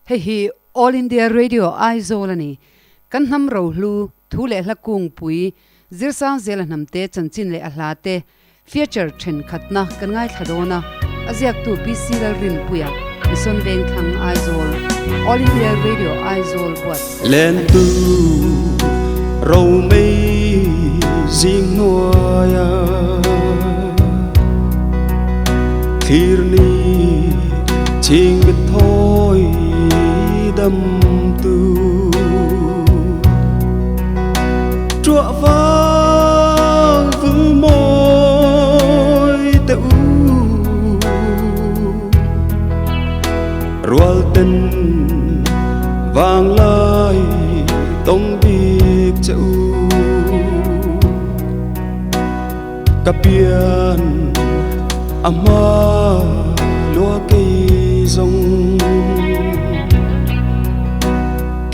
Hei hi All India Radio Aizawl a ni. Kan hnam rohlu, thu leh hla kungpui, Zirsang zela hnamte chanchin leh a hla te feature thenkhatna kan ngaithla dawn a, a ziaktu PC Lalrinpuia, Mission Vengthlang Aizawl, All India Radio Aizawl buatsaih a ni. Lentu romei zing hnuaia thlir ni chhing mit thawi dam tu Truah vang vul mawi te u Rual ten vang lai tawng bik che u Ka pian a hma lua kei zawng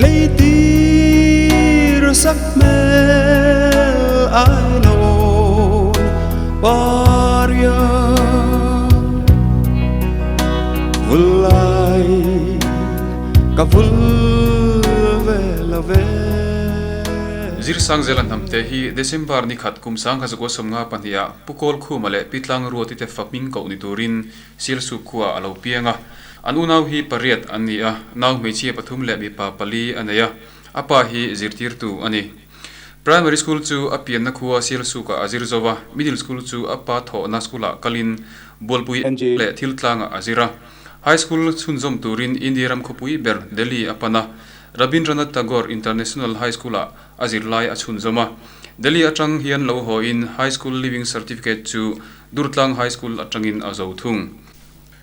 Tleitir sak hmel ai lawn paria Vul lai ka vul ve lo ve. Zirsang Zela hnamte hi December ni khat kum 1952 ah Pu Kawl Khuma leh Pi Tlang Ruati te fa hming koh ni turin Silsup khuaah a lo piang a. An unau hi pariat an ni a, nau hmeichhia pathum leh mipa pali a nei a, a pa hi zirtirtu a ni. Primary School chu a pianna khua Sialsukah a zir zo a, Middle School chu a pa thawhna school-ah kalin Bualpui leh Thiltlangah a zir a. High School chhunzawm turin India ram khawpui ber Delhi a pan a, Rabindranath Tagore International High School-ah a zirlai a chhunzawm a. Delhi atang hian lo hawiin High School Leaving Certificate chu Durtlang High School atangin a zo thung.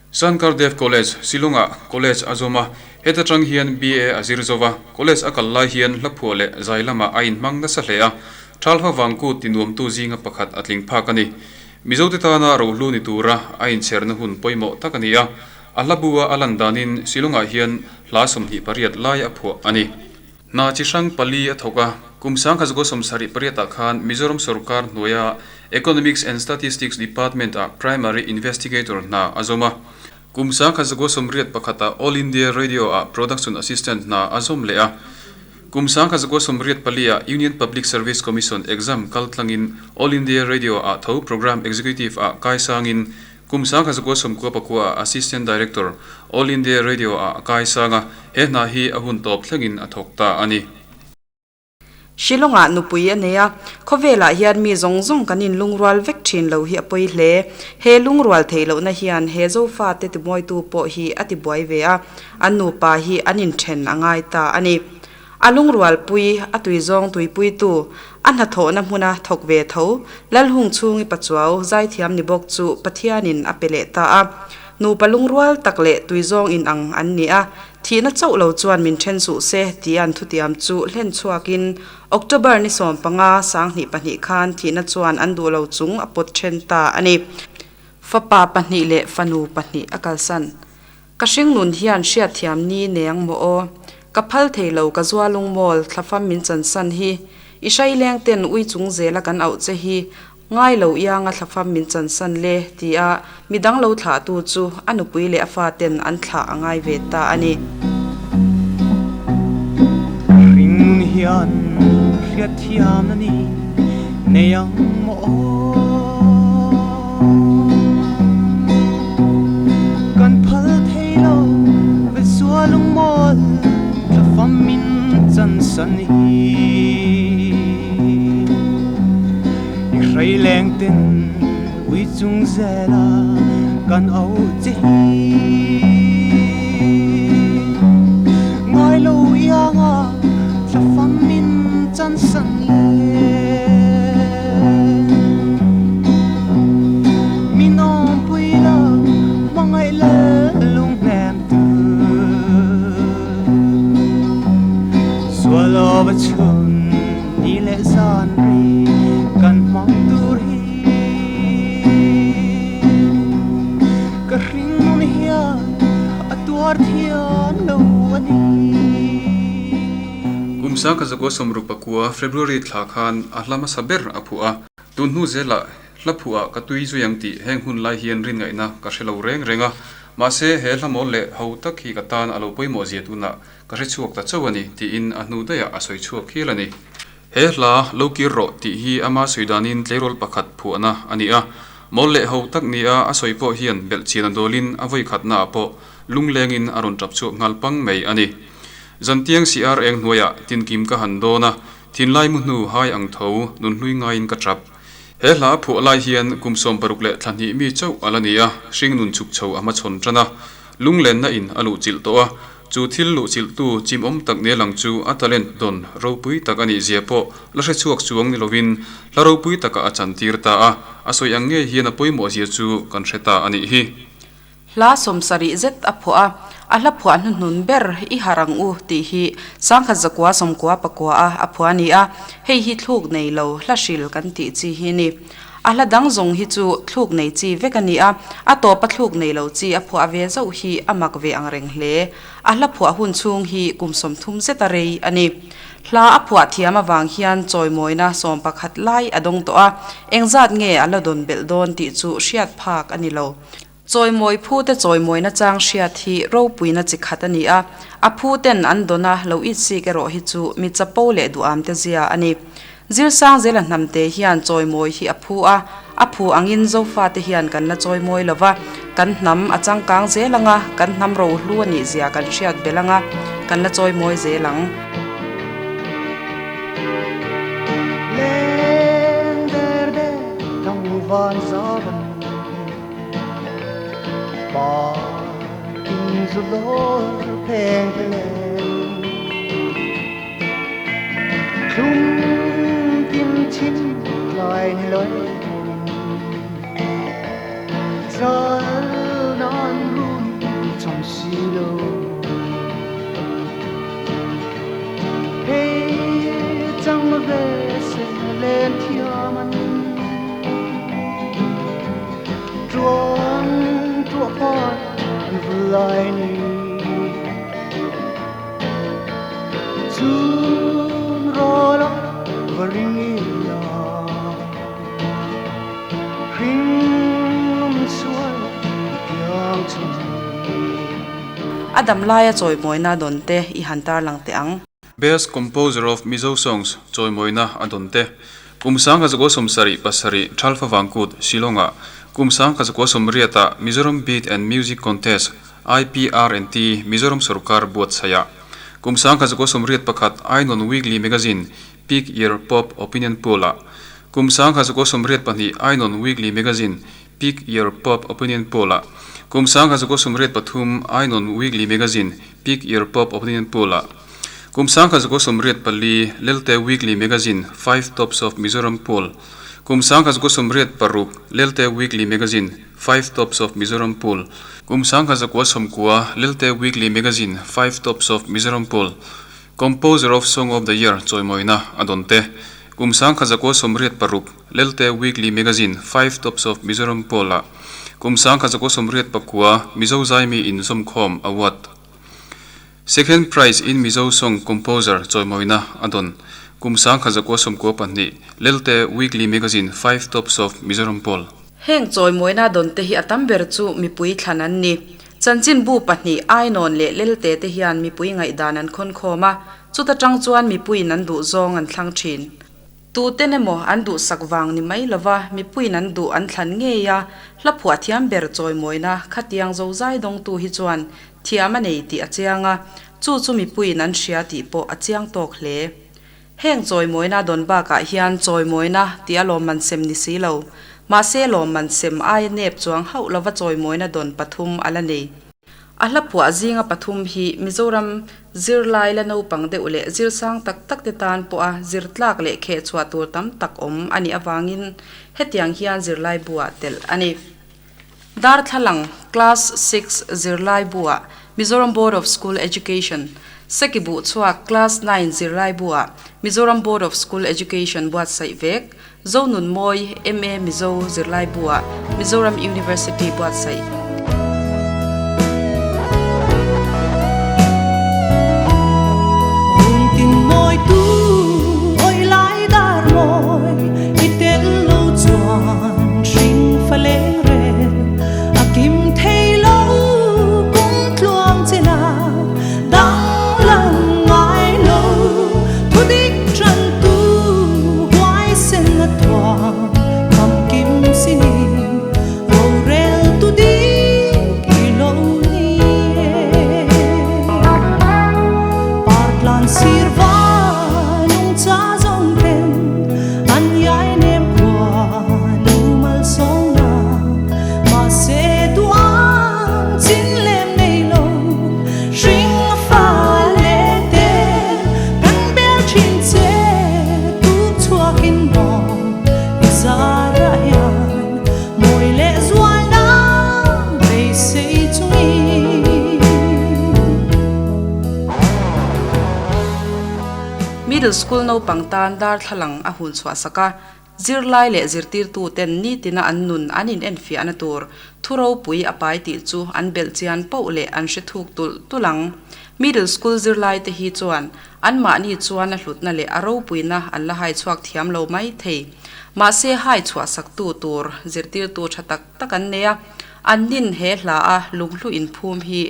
Shankar Dev College, Shillong-ah college a zawm a, heta tang hian BA a zir zo va, college a kal lai hian hlaphuah leh zai lamah a inhmang nasa hle a, Thalfa Vangkut tinuamtu zinga pakhat a tling phak a ni. Mizote tana rohlu ni tura a inchherna hun pawimawh tak a ni a, a hla bu-a a lan danin Shillong-ah hian hla 28 lai a phuah a ni. Hna chi hrang pali a thawk a, kum 1978 ah khan Mizoram sorkar hnuaia Economics and Statistics Department ah Primary Investigator hna a zawm a. Kum 1981 ah All India Radio ah Production Assistant hna a zawm leh a. Kum 1984 ah Union Public Service Commission exam kal tlangin All India Radio ah tho Programme Executive ah kai sangin Kum 1999 ah Assistant Director, All India Radio ah a kai sang a, he hna hi a hun tawp thlengin a thawk ta a ni. Shillong-ah nupui a nei a, khawvelah hian mi zawng zawng kan inlungrual vek thin lo hi a pawi hle. He lungrual theih lohna hian he Zofate timawitu pawh hi a tibuai ve a, an nupa hi an inthen a ngai ta a ni. A lungrualpui, a tuizawng tuipuitu, a hnathawhna hmuna thawk ve tho, Lalhung chhungi pachuau zaithiam ni bawk chu Pathianin a pe leh ta a. Nupa lungrual tak leh tuizawng inang an ni a, thihna chauh lo chuan min then suh se tia an thutiam chu hlen chhuakin October ni 15, 2002 khan thihna chuan an duh lo chung a pawt then ta a ni. Fapa pahnih leh fanu pahnih a kalsan. Ka hringnun hian hriatthiam ni nei ang maw aw? Ka phal thei lo ka zualung mawl thlafam min chansan hi. I hraileng ten ui chung zela kan auh che hi ngai lo ianga thlafam min chansan le tia midang lo thlahtu chu a nupui leh a fa ten an thlah a ngai ve ta a ni. Hringnun hian hriatthiam a ni nei ang maw aw? Kan phal thei lo ve sualung mawl thla fam min chansan hi. I hrei leng ten ui chung zela kan auh che hi. Ngai lo ianga thla fam min chansan le. Min awmpui lo hmangaih lal lunghnem tu Sual awva chhun ni leh zan ri kan hmang tur hi Ka hringnun hian a tuar thiam lo a ni. Kum 1960 February thla khan a hla hmasa ber a phuah a, tun hnu zelah hla phuah ka tui zui ang tih heng hun lai hian rin ngaihna ka hre lo reng reng a. Mahse, he hla mawl leh ho tak hi ka tan a lo pawimawh zia tunah ka hre chhuak ta chauh a ni, tiin a hnu daihah a sawi chhuak hial a ni. He hla, Lo kir rawh tih hi ama sawi danin tleirawl pakhat phuahna a ni a. Mawl leh ho tak nia a sawi pawh hian belhchian a dawlin a vawi khatnaah pawh lunglengin a rawn tap chhuak nghal pang mai a ni. Zantiang CR eng hnuaiah tinkim ka han dawn a, thinlai mu hnu hai ang tho nunhlui ngaiin ka tap. He hla a phuah lai hian kum 60 leh thla hnih mi chauh a la ni a, hringnun chhuk chho a hmachhawn tan a, lunglenna in a luhchilh tawh a, chu thil luhchilhtu chimawm tak nia lang chu a talent dawn ropui tak a nih zia pawh la hre chhuak chuang ni lovin hla ropui takah a chantir ta a, a sawi ang ngei hian a pawimawh zia chu kan hre ta a nih hi. Hla 70 zet a phuah a, a hla phuah hnuhnun ber i harh ang u tih hi 1999 a a phuah a ni a, hei hi thluk nei lo hla hril kan tih chi hi a ni. A hla dang zawng hi chu thluk nei chi vek a ni a, a tawpa thluk nei lo chi a phuah ve zauh hi a mak ve ang reng hle. A hla phuah hun chhung hi kum 30 zet a rei a ni. Hla a phuah thiam avang hian chawimawina 11 lai a dawng tawh a, engzat nge a la dawn belh dawn tih chu hriat phak a ni lo. Chawimawi phute chawimawina chang hriat hi ropuina chi khat a ni a, a phuten an dawn a lo itsik erawh hi chu mi chapo leh duham te zia a ni. Zirsangzela hnamte hian chawimawi hi a phu a, a phu angin Zofate hian kan la chawimawi lo va, kan hnam a changkang zel ang a, kan hnam rohlu a nih zia kan hriat belh ang a, kan la chawimawi zel ang. Leng der der thang van za van Parking zu lawr pheng pheleng Thlum kim chim tlai ni loi Zal nan run cham si lo Hei chang ve se len thiam an Chuang tuah par an vulai ni Chun rawla va ring ila Hring lum sual piang chun A dam laia chawimawina dawn te i han tarlang teh ang. Best Composer of Mizo Songs chawimawina a dawn te. Kum 1977 Thalfa Vangkut, Shillong-ah, kum 1980-ah Mizoram Beat and Music Contest, IPRNT, Mizoram sorkar buatsaihah, kum 1981 Ainawn Weekly Magazine Peak Year Pop Opinion Poll-ah, kum 1982 Ainawn Weekly Magazine Peak Year Pop Opinion Poll-ah, kum 1983 Ainawn Weekly Magazine Peak Year Pop Opinion Poll-ah, kum 1984 Lelte Weekly Magazine Five Tops of Mizoram Poll, kum 1986 Lelte Weekly Magazine Five Tops of Mizoram Poll, kum 1990 Lelte Weekly Magazine Five Tops of Mizoram Poll, Composer of Song of the Year chawimawina a dawn te, kum 1986 Lelte Weekly Magazine Five Tops of Mizoram Poll-ah, kum 1989 Mizo Zaimi Inzawmkhawm Award. Second Prize in Mizo Song Composer chawimawina a dawn. Kum 1992 Lelte Weekly Magazine Five Tops of Mizoram Poll. Heng chawimawina dawn te hi a tam ber chu mipui thlan an ni. Chanchinbu pahnih Ainawn leh Lelte te hian mipui ngaihdan an khawn khawm a, chuta tang chuan mipuiin an duh zawng an thlang thin. Tuten emaw an duhsak vang ni mai lova mipuiin an duh an thlan ngei a, hla phuah thiam ber chawimawina khatiang zozai dawngtu hi chuan thiam a nei tih a chiang a, chu chu mipuiin an hria tih pawh a chiang tawk hle. Heng chawimawina dawn bakah hian chawimawina tih a lawmman sem ni si lo, mahse lawmman sem aia nep chuang hauh lova chawimawina dawn pathum a la nei. A hla phuah zinga pathum hi Mizoram zirlai la naupang deuh leh zirsang tak tak te tan pawha zir tlak leh kheh chhuah tur tam tak awm a nih avangin hetiang hian zirlai buah telh a ni. Darthlalang Class Six zirlai buah Mizoram Board of School Education, Sekibuh chhuak Class Nine zirlai buah Mizoram Board of School Education buatsaih vek, Zonunmawi MA Mizo zirlai buah Mizoram University buatsaih. Run tin mawi tu awi lai dar mawi i tel lo chuan hring fa leng reng a kim thei lo. Middle School naupang tan darthlalang a hun chhuahsak a, zirlai leh zirtirtuten nitina an nun an inenfiahna tur thu ropui a pai tih chu an belhchian poh leh an hre thuk tulh tulh ang. Middle School zirlaite hi chuan anmahni chuan a hlutna leh a ropuina an la hai chhuak thiam lo mai thei. Mahse hai chhuahsaktu tur zirtirtu tha tak tak an nei a, an nin he hla a lunghlu inphum hi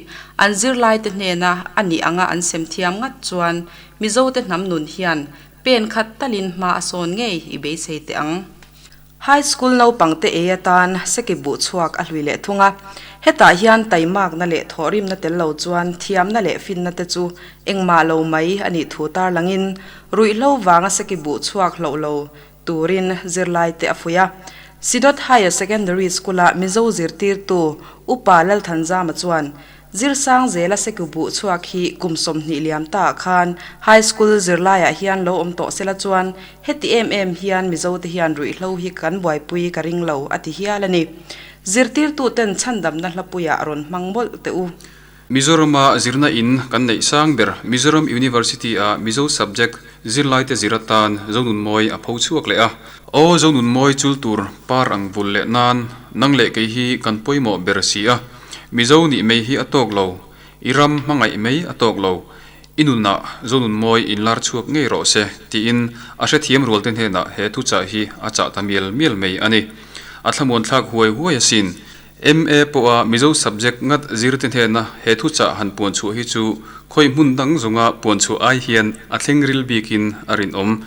an zirlaite hnena a nih anga an sem thiam ngat chuan Mizote hnam nun hian pen khat talin hma a sawn ngei i beisei teh ang. High School naupangte ei atan seki buh chhuak a hlui leh thung a, hetah hian taimakna leh thawhrimna tel lo chuan thiamna leh finna te chu engmah lo mai a nih thu tarlangin ruihhlo vanga seki buh chhuak hloh lo turin zirlaite a fuih a. Synod Higher Secondary School-a Mizo zirtirtu Upa Lalthanzama chuan Zirsang zela seku buh chhuak hi kum 20 liam ta ah khan High School zirlaiah hian lo awm tawh sela chuan heti em em hian Mizote hian ruihhlo hi kan buaipui ka ring lo a ti hial a ni. Zirtirtuten chhandamna hlapuiah rawn hmang mawlh teh u. Mizorama zirna in kan neih sang ber Mizoram University-a Mizo subject zirlaite zir atan Zonunmawi a pho chhuak leh a. Aw Zonunmawi chul tur par ang vul leh nan nang leh kei hi kan pawimawh ber si a. Mizo nih mai hi a tawk lo, i ram hmangaih mai a tawk lo, i nunah Zonunmawi inlar chhuak ngei rawh se, tiin a hrethiam rualte hnenah he thuchah hi a chah ta mial mial mai a ni. A thlamuan thlak huai huai asin. MA pawha Mizo subject ngat zirte hnena he thuchah han puan chhuah hi chu khawi hmun dang zawnga puan chhuah ai hian a thleng ril bikin a rinawm.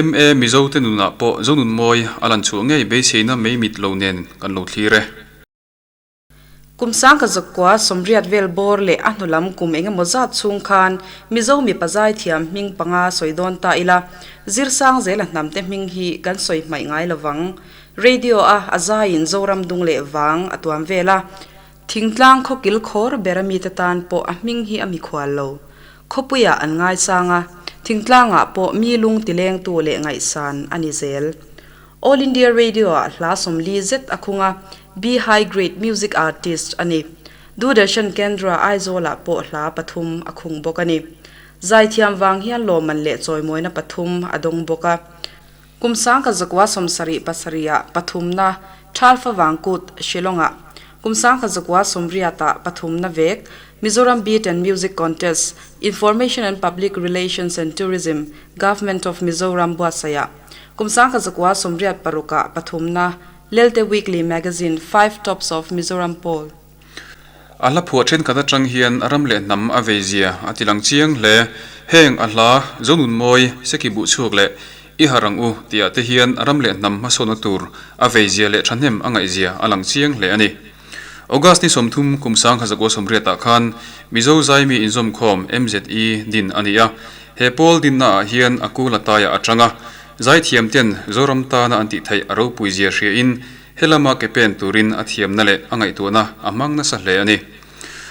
MA Mizote nunah pawh Zonunmawi a lan chhuah ngei beiseina mei mit lo nen kan lo thlir e. Kum 1980 vel bawr leh a hnulam kum engemaw zat chhung khan Mizo mipa zaithiam hming panga sawi dawn ta ila, Zirsang zela hnamte hming hi kan sawi hmaih ngai lovang. Radio a a zaiin Zoram dung leh vang a tuam vel a, thingtlang khawkil khawr ber a mite tan pawh a hming hi a mikhual lo. Khawpuiah an ngaisang a, thingtlangah pawh mi lung tilengtu leh ngaihsan a ni zel. All India Radio-ah hla 40 zet a khung a, B High Grade Music Artist a ni. Doordarshan Kendra Aizawl-ah pawh hla pathum a khung bawk a ni. Zaithiam vang hian lawmman leh chawimawina pathum a dawng bawk a. Kum 1977-ah pathumna Thalfa Vangkut, Shillong-ah, kum 1980-ah pathumna vek Mizoram Beat and Music Contest, Information and Public Relations and Tourism, Government of Mizoram buatsaihah, Kum 1986-ah pathumna Lelte Weekly Magazine Five Tops of Mizoram Poll. A hla phuah thenkhat atang hian ram leh hnam a vei zia a ti lang chiang hle. Heng a hla, Zonunmawi, Seki buh chhuak leh I harh ang u tihah te hian ram leh hnam hmasawnna tur a vei zia leh thahnem a ngaih zia a lang chiang hle a ni. August ni 30 kum 1980-ah khan Mizo Zaimi Inzawmkhawm, MZE, din a ni a. He pawl dinnaah hian a kul a taiah a tang a. Zaithiam ten Zoram tana an tih theih a ropui zia hriain he lama ke pen turin a thiamna leh a ngaihtuahna a hmang nasa hle a ni.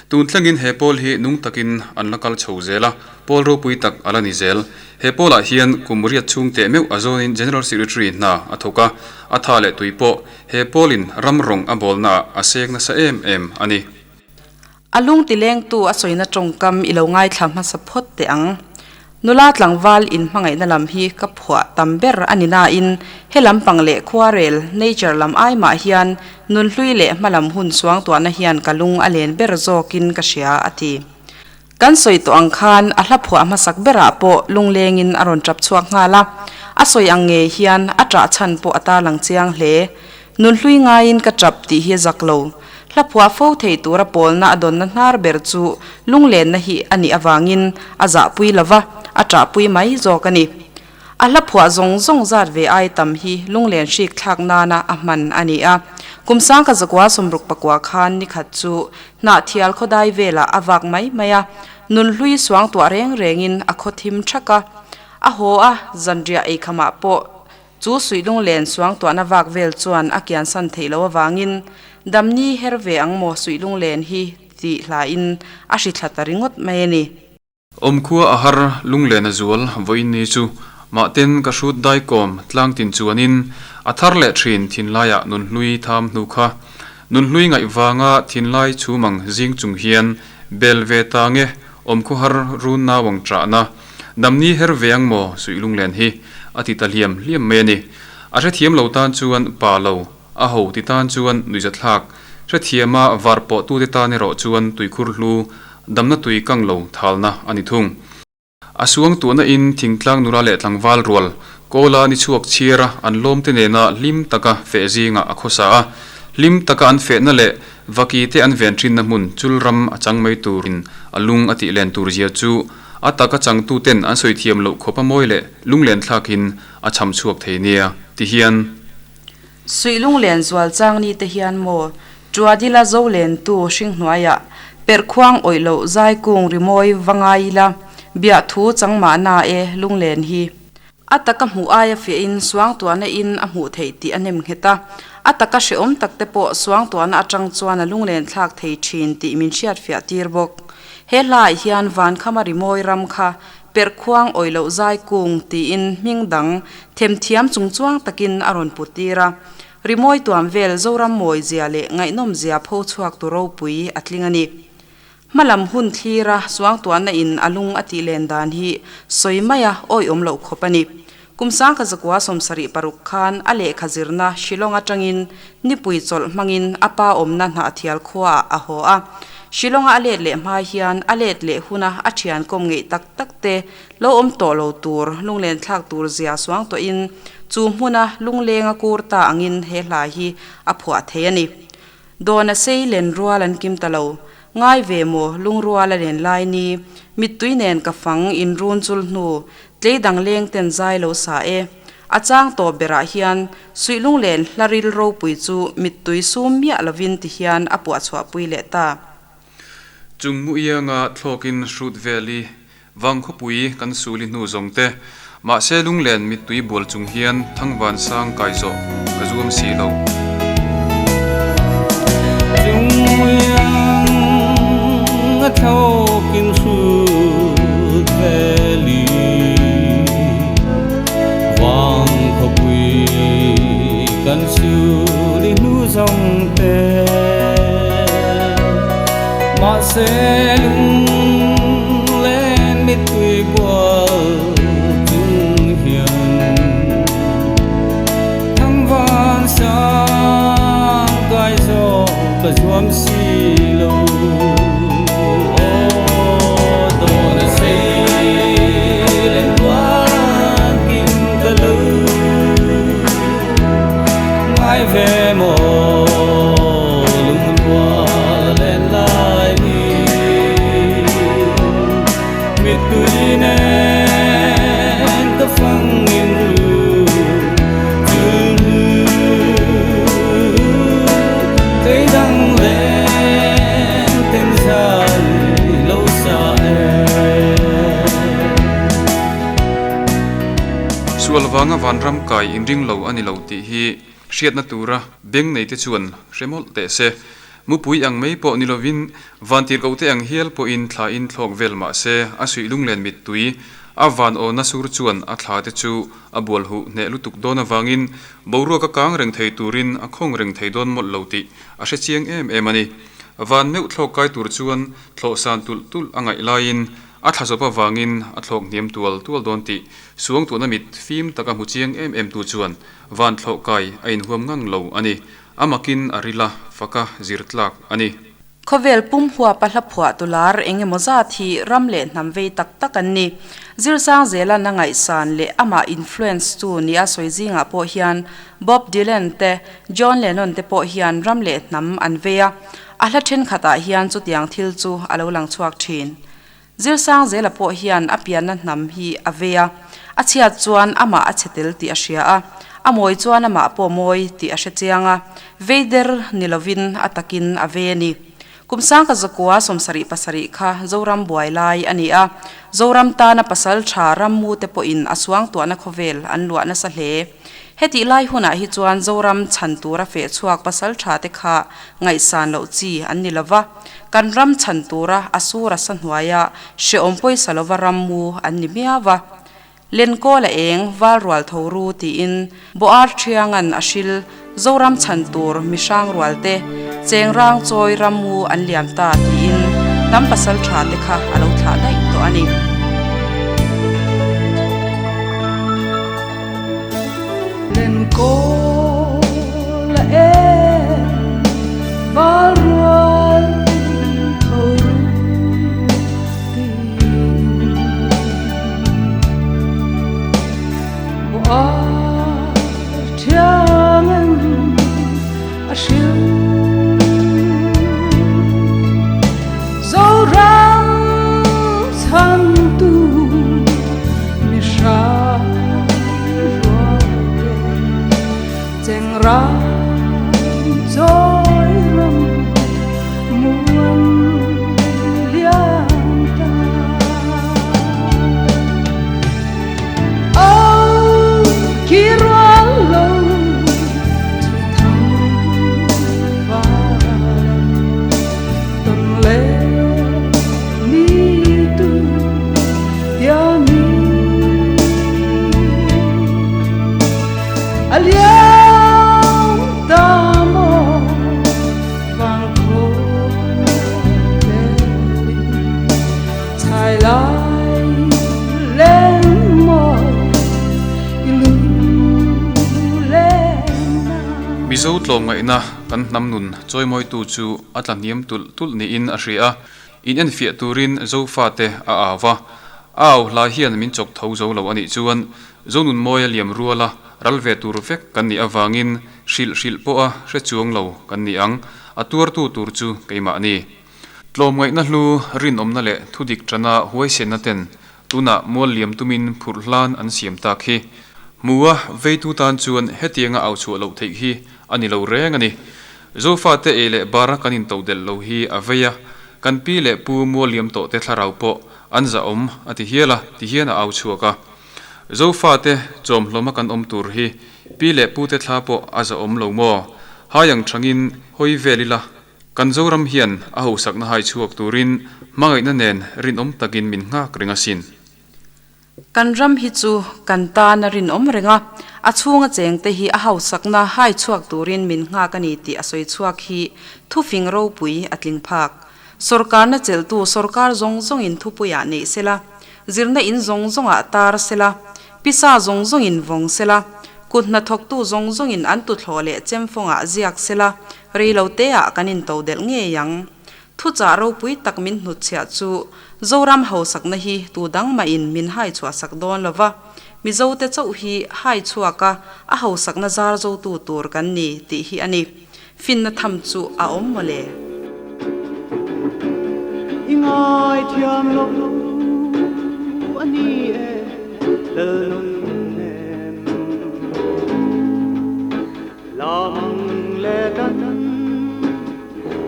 Tun thlengin he pawl hi nung takin an la kal chho zel a, pawl ropui tak a la ni zel. He pawlah hian kum riat chhung teh meuh a zawnin General Secretary hna a thawk a, a tha leh tui pawh he pawlin ram rawng a bawlnaah a sek nasa em em a ni. A lung tilengtu a sawina tawngkam i lo ngaithla hmasa phawt teh ang. Nula tlangval in hmangaihna lam hi ka phuah tam ber a ni nain he lampang leh khuarel, nature, lam ai mah hian nunhlui leh hmalam hun suangtuahna hian ka lung a len ber zawkin ka hria a ti. Kan sawi tawh ang khan a hla phuah hmasak berah pawh lunglengin a rawn tap chhuak nghal a, a sawi ang ngei hian a ṭah chhan pawh a tarlang chiang hle. Nunhlui ngaiin ka tap tih hi a zak lo. Hla phuah fo thei tura pawlna a dawnna hnar ber chu lunglenna hi a nih avangin a zahpui lo va, a ṭahpui mai zawk a ni. A hla phuah zawng zawng zat ve ai tam hi lunglen hrik thlak nana a hman a ni a. Kum 1969 khan nikhat chu Hnahthial khawdai velah a vak mai mai a, nunhlui suangtuah reng rengin a khaw thim ṭhak a. A haw a, zanriah eikhamah pawh Chu suihlunglen suangtuahna vak vel chuan a kiansan theih loh avangin damni her ve ang maw suihlunglen hi tih hlain a hrithla ta ringawt mai a ni. Awmkhua a har lunglen a zual vawiin ni chu mahten ka hrut daikawm tlangtin chuanin a thar leh thin thinlaiah nunhlui tham hnu kha nunhlui ngaih vanga thinlai chhumang zing chung hian bel ve ta nge awmkhua har run nauang ṭahna. Damni her ve ang maw suih lunglen hi a ti ta hliam hliam mai a ni. A hrethiam lo tan chuan pa lo, a ho ti tan chuan nuihzathlak, hrethiama var pawh tute tan erawh chuan tuikhur hlu, damna tui kang lo thalna a ni thung. A suang tuhna in thingtlang nula leh tlangval rual Kawla ni chhuak chhiara an lawmte nena hlim taka feh zingah a khawsa a, hlim taka an fehna leh vaki te an ven thinna hmun chul ram a chang mai turin a lung a tih len tur zia chu a taka changtu ten an sawi thiam loh khawp a mawi leh lunglen thlakin a cham chhuak thei nia ti hian. Suih lunglen zual chang ni te hian maw Tuadila zo lentu hring hnuaiah perhkhuang awih loh zai kung rimawi va ngai ila biah thu chang mahna e lunglen hi. A taka hmuh aia fiahin suangtuahna in a hmuh theih tih a nem nghet a, a taka hrehawm tak te pawh suangtuahna atang chuan a lunglen thlak thei thin tih min hriatfiah tir bawk. He hlaah hian Vankhama rimawi ram kha perhkhuang awih loh zai kung tiin hming dang themthiam chungchuang takin a rawn put tir a. Rimawi tuam vel Zoram mawi zia leh ngaihnawm zia pho chhuak tu ropui a tling a ni. Hmalam hun thlira suangtuahna in a lung a tih len dan hi sawi maia awihawm loh khawp a ni. Kum sangkha zakua 76 khan a lehkha zirna Shillong atangin nipui chawlh hmangin a pa awmna Hnahthial khuaah a haw a. Shillong-a a let leh hma hian a let leh huna a thian kawm ngeih tak tak te lo awm tawh lo tur lunglen thlak tur zia suangtuahin chu hmuna lunglenga kur ta angin he hla hi a phuah thei a ni. Dawn a sei len rual an kim ta lo. Ngai ve maw lungrual a len lai ni. Mittui nen ka fang in run chul hnu. Tlei dang leng ten zai lo sa e. A chang tawp berah hian suih lunglen hla ril ropui chu mittui sum miah lovin ti hian a puah chhuahpui leh ta. Chung mu ianga thlawkin hrut vel i Vang khawpui kan suli hnu zawng te, mahse lunglen mittui bual chung hian thangvan sang kai zawh ka zuam si lo. Chungmuiang a thlawkin hrut veli Vang khawpui kan suli hnu zawng te, mahse lunglen mittui bual chung hian thangvan sang kai zawh ka zuam si lo. Aw dawn a sei len tuar kim ta lo ngai ve maw lungrual len lai ni mittui nen ka fang in ru chul hnu tlei dang len ten zai lo sa e. Sual vanga vanram kai inring lo a ni lo tih hi hriatna tura beng neite chuan hre mawlh teh se. Mupui ang mai pawh ni lovin vantirhkohte ang hial pawhin thlain thlawk vel mah se a suih lunglen mittui a van awna sur chuan a thla te chu a bual huh hneh lutuk dawn avangin boruak a kang reng thei turin a khawng reng thei dawn mawlh lo tih a hre chiang em em a ni. Van meuh thlawk kai tur chuan thlawh san tulh tulh a ngaih laiin A thla zawp avangin a thlawk hniam tual tual dawn tih suangtuahna mit fim taka hmu chiang em em tu chuan van thlawh kai a inhuam ngang lo a ni. A makin a ril a, faka zir tlak a ni. Khawvel pum huapa hla phuah tu lar eng emaw zat hi ram leh hnam vei tak tak an ni. Zirsang zela na ngaihsan leh amah influence tu nia sawi zingah pawh hian Bob Dylan te, John Lennon te pawh hian ram leh hnam an vei a. A hla thenkhatah hian chutiang thil chu a lo lang chhuak thin. Zirsang zela pawh hian a pianna hnam hi a vei a, a chhiat chuan amah a chhe tel tih a hria a, a mawi chuan amah pawh mawi tih a hre chiang a, vei der ni lovin a takin a ve a ni. Kum sangka zakua 77 kha Zoram buai lai a ni a, Zoram tana pasal tha rammu te pawhin a suangtuahna khawvel an luah nasa hle. Hetih lai hunah hi chuan Zoram chhan tura feh chhuak pasal tha te kha ngaihsan loh chi an ni lova, kan ram chhan tura a sur a sa hnuaia hrehawm pawisa lova ram mu an ni miau va. Lenkawl a eng val rual tho ru tiin Boar Thiangan a hril Zoram chhan tur mi hrang rual te cheng rang chawi ram mu an liam ta tiin hnam pasal tha te kha a lo thlah daih tawh a ni. Mizo tlawmngaihna kan hnam nun chawimawitu chu a tla hniam tulh tulh niin a hria a, in enfiah turin Zofate a au va. A au hla hian min chawk tho zo lo a nih chuan Zonunmawia liam ruala ral ve tur vek kan nih avangin hrilh hrilh pawha hre chuang lo kan ni ang, a tuartu tur chu keimah ni. Tlawmngaihna hlu, rinawmna leh thudik tana huaisenna ten tunah mual liam tumin phurh hlan an siam tak hi. Hmua veitu tan chuan hetianga au chhuah loh theih hi a ni lo reng a ni. Zofate ei leh bara kan intodelh lo hi a vei a, kan pi leh pu mual liam tawhte thlarau pawh an zahawm a ti hial a, ti hian a au chhuak a. Zofate chawmhlawma kan awm tur hi pi leh pute thla pawh a zahawm lo maw? Hai ang thangin hawi vel ila. Kan Zoram hian a hausakna hai chhuak turin hmangaihna nen rinawm takin min nghak reng asin. Kan ram hi chu kan tan a rinawm reng a, a chhunga chengte hi a hausakna hai chhuak turin min nghak a ni tih a sawi chhuak hi thufing ropui a tling phak. Sawrkarna chelhtu sawrkar zawng zawngin thupuiah neih sela, zirna in zawng zawngah tar sela, pisa zawng zawngin vawng sela, kut hnathawktu zawng zawngin an tuthlawh leh chemfawngah ziak sela, Rei lo te ah kan in to delh ngei ang. Thuchah ropui tak min hnutchhiah chu Zoram hausakna hi tu dang mah in min hai chhuah sak dawn lo va, Mizo te chauh hi hai chhuak a a hausakna zar zo tu tur kan ni tih hi a ni. Finna tham chu a awm maw le. I ngaithiam lo a ni e Lalnun nem. Lamang leh dan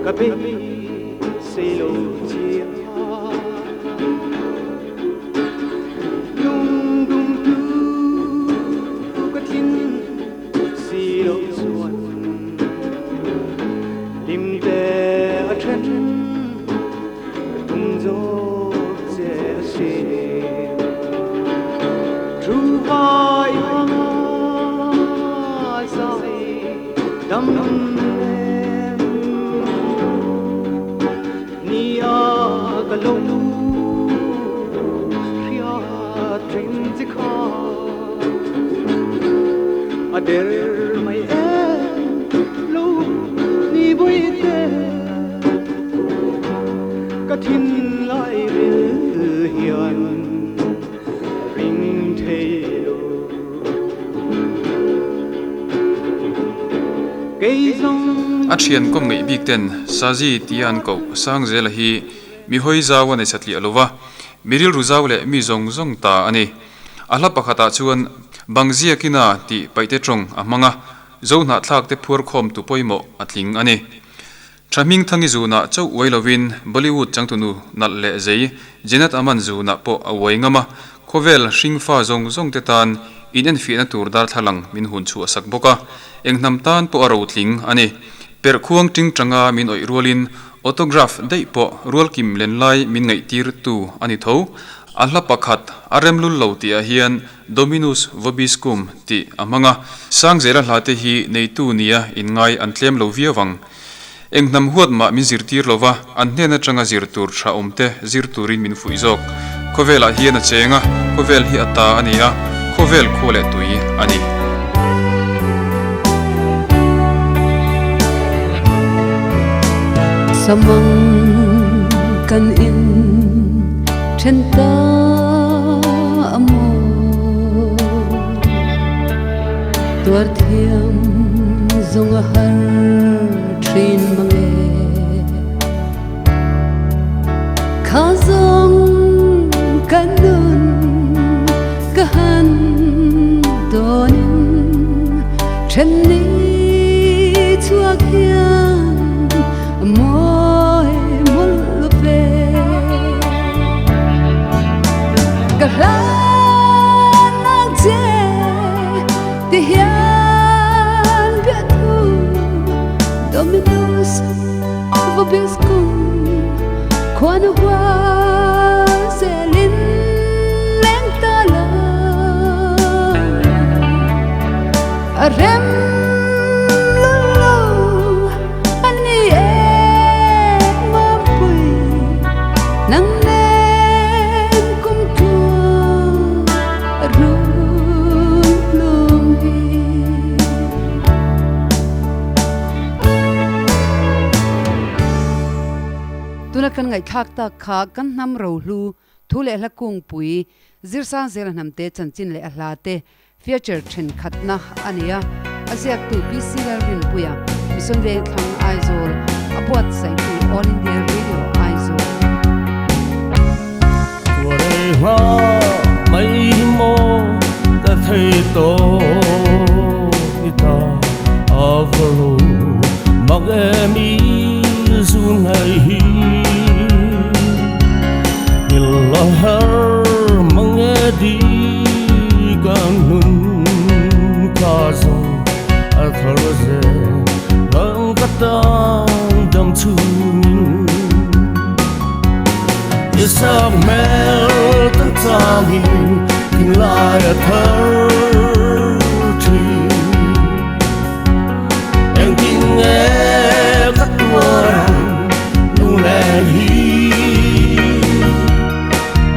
ka beisei lo chia Lungdum tu ka thin si lo chuan Hlim te a then ka tum zawk che a sin Thu vai hmai zai dam em Ni a ka lo hriat reng che kha A der mai em lo ni bawih te Ka thinlai ril hian ring thei lo Kei zawng A thian kawm ngeih bik ten Sazi tia an koh Sangzela hi mi hawi zau a nei satliah lo va, mi rilru zau leh mi zawng zawng ta a ni. A hla pakhatah chuan Bangziakina tih paihte tawng a hmang a, Zohnahthlak te phuarkhawm tu pawimawh a tling a ni. Tha hming thangi zunah chauh uai lovin Bollywood changtunu nalh leh zei Jenat Aman zunah pawh a uai ngam a, khawvel hringfa zawng zawng te tan in enfiahna tur darthlalang min hun chhuah sak bawk a, eng hnam tan pawh a rotling a ni. Perh khuang ting tanga min awih rualin autograph daih pawh rualkim len lai min ngaihtir tu a ni tho. A hla pakhat a remlul lo tih ah hian Dominus vobiscum tih a hmang a, Sangzela hla te hi neitu nia inngai an tlem lo viau ang. Eng hnam huat mah min zirtir lo va, an hnen atanga zir tur tha awm te zir turin min fuih zawk. Khawvelah hian a cheng a, khawvel hi a ta a ni a, khawvel khua leh tui a ni. Samang kan in then ta a maw tuar thiam zawng a har thin mang e. Kha zawng ka nun ka han tawnin then ni chhuak hian a mawi mawlh lo ve. Ka hlan ang che ti hian biathu Dominus vobiscum khuanu hua zelin leng ta la a rem lul lo a ni e mapui nang nen kum tluang a run lung hi. ngaihthlak tak kha kan hnam rohlu thu leh hla kungpui Zirsang Zela hnamte chanchin leh a hla te Feature thenkhatna a ni a, a ziaktu PC Lalrinpuia, Mission Vengthlang Aizawl, a buatsaihtu All India Radio Aizawl. Tuarei hma mai hi maw ka thei tawh ni ta a va lo mak em i zun ngai hi Nghilh a har mang e di ka nun ka zawng a thar zel ang ka tan dam chungin I sak hmel tan changin thinlai a thar thin Engtin nge ka tuar ang lunglen hi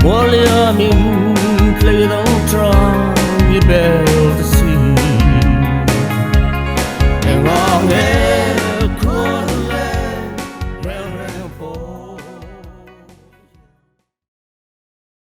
Mualiamin tlei dang tang i bel ta si Engah nge